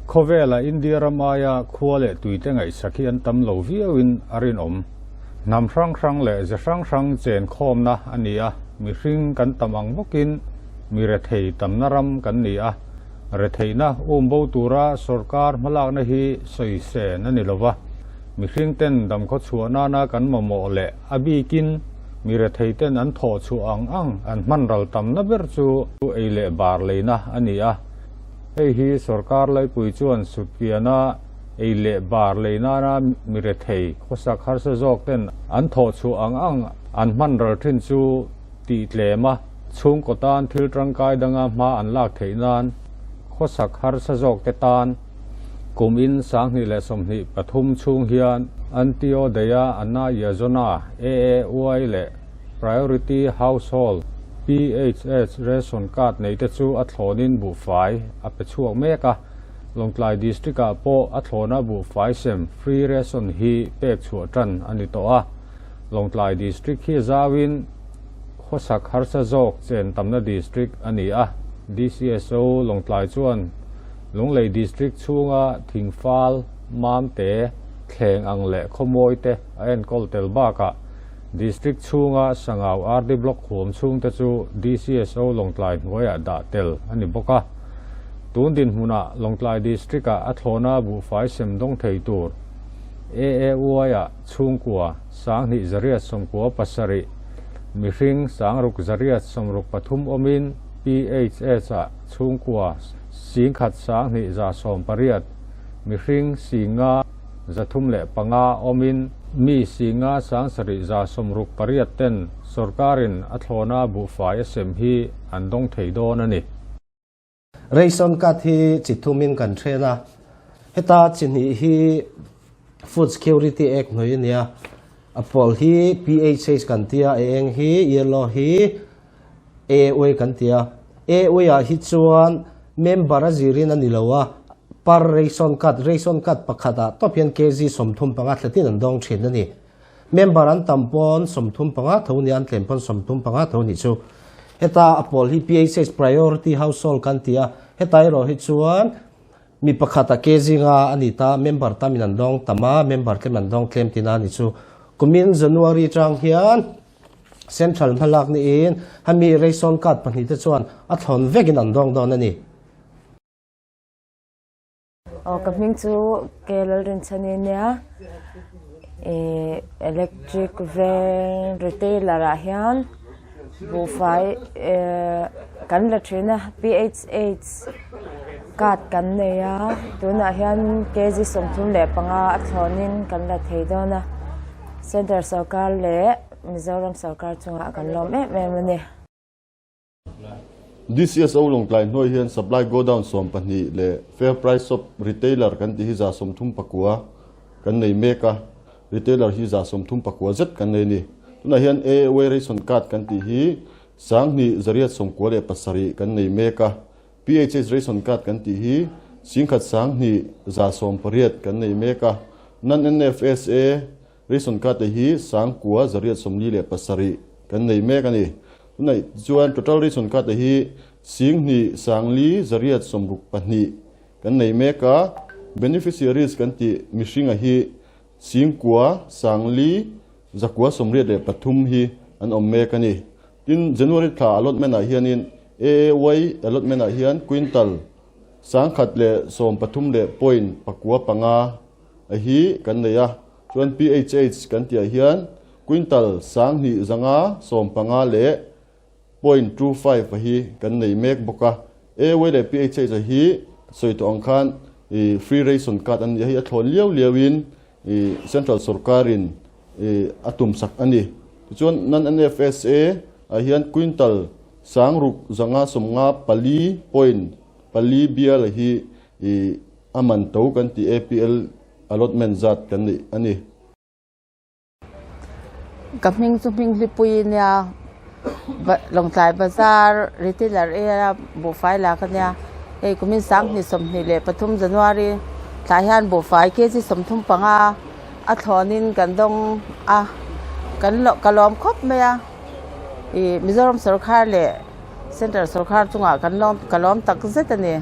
Khawvela India ram aia khua leh tuite ngaihsak hi an tam lo viauin a rinawm. Hnam hrang hrang leh ze hrang hrang chen khawmna a ni a, mihring kan tam ang bawkin mi rethei tamna ram kan ni a. Retheihna um bo tura sorkar hmalakna hi sawi sen a ni lova, mihring ten damkhaw chhuah nana kan mamawh leh a bikin mi rethei ten an thawh chhuah ang ang an hman ral tamna ber chu ei leh bar leina a ni a. Hei hi sorkar laipui chuan sutkiana ei leh bar lei nana mi rethei khawsak harsa zawk ten an thawh chhuah ang ang an hman ral thin chu tih tlem a, chhungkaw tan thil tangkai danga hma an lak theih nan khawsak harsa zawk te tan kum in 2023 chhung hian Antyodaya Anna Yojana, AAY, leh Priority Household, PHH, ration card nei te chu a thlawnin buhfai a pe chhuak mek a, Lawngtlai District ah pawh a thlawna buhfai sem free ration hi pek chhuah tan a ni tawh a. Lawngtlai District hi zauin khawsak harsa zawk chen tamna District a ni a, DCSO Lawngtlai chuan Lunglei District chhunga thingfal, mamte, thleng ang leh khawmawi te a enkawl tel bakah District chhunga Sangau RD Block huam chhungte chu DCSO Lawngtlai hnuaiah dah tel a ni bawk a. Tun dinhmunah Lawngtlai District-ah a thlawna buhfai sem dawng thei tur AAY-ah chhungkua 2897, mihring 6863 awmin PHH-ah chhungkua 11,118, mihring 5,305 awmin mi 5,768 ten sorkarin a thlawna buhfai a sem hi an dawng thei dawn a ni. Ration card hi chi thumin kan then a, heta chi hnih hi Food Security Act hnuai a nia, a pawl hi PHH kan tia, a eng hi yellow hi AOA kan tia. AOA ah hi chuan member a zirin a ni lo a, per ration card, ration card pakhat ah tawp hian kg 35 thlatin an dawng thin a ni. Member an tam pawn 35 tho nia, an tlem pawn 35 tho nih chu. Heta a pawl hi PHH Priority Household kan ti a, heta erawh hi chuan mi pakhat a kg nga a ni ta, member tamin an dawng tam a, member tlem an dawng tlem tina a ni chu. Kumin January tang hian Central hmalak niin hemi ration card pahnih te chuan a thlawn vekin an dawng dawn a ni. Aw ka hming chu K Lalrinchhani nia ih electric veng retailer ah hian buhfai ehh kan la thin a P_H_H card kan nei a tunah hian kg 35 a thlawnin kan la thei dawn a central sorkar leh Mizoram sorkar chungah kan lawm em em a ni. DCSO Lawngtlai hnuai hian supply godown 12 leh fair price shop retailer kan tih hi 39 kan nei mek a, retailer hi 39 zet kan nei a ni. Tunah hian AAY ration card kan tih hi 2897 kan nei mek a, PHH ration card kan tih hi 11,180 kan nei mek a, non-NFSA ration card te hi 9,847 kan nei mek a ni. Tunah chuan total ration card te hi 2,5,862 kan nei mek a, beneficiaries kan tih mihringa hi 9,983 hi an awm mek a ni. Tin, January thla allotment ah hianin AAY allotment ah hian quintal 113 leh point pakua panga a hi kan nei a, chuan PHH kan tih ah hian quintal 2515 leh 0.25 a hi kan nei mek bawk a. AAY leh PHH a hi sawi tawh ang khan ih free ration card an ni a, hei a thlawn liau liau in ih central sorkarin ih a tum sak a ni. Tichuan non-NFSA ah hian quintal 654 point4 bial a hi ih a man to kan tih APL allotment zat kan neih a ni. Ka hming chu hming hlipui nia Lawngtlai bazar retailer area buhfai lak a nia hei kumin 2023 January thlai hian buhfai kg 35 a thlawnin kan dawng a kan ka lawm khawp mai a ih Mizoram sorkar leh central sorkar chungah kan lawm ka lawm tak zet a ni.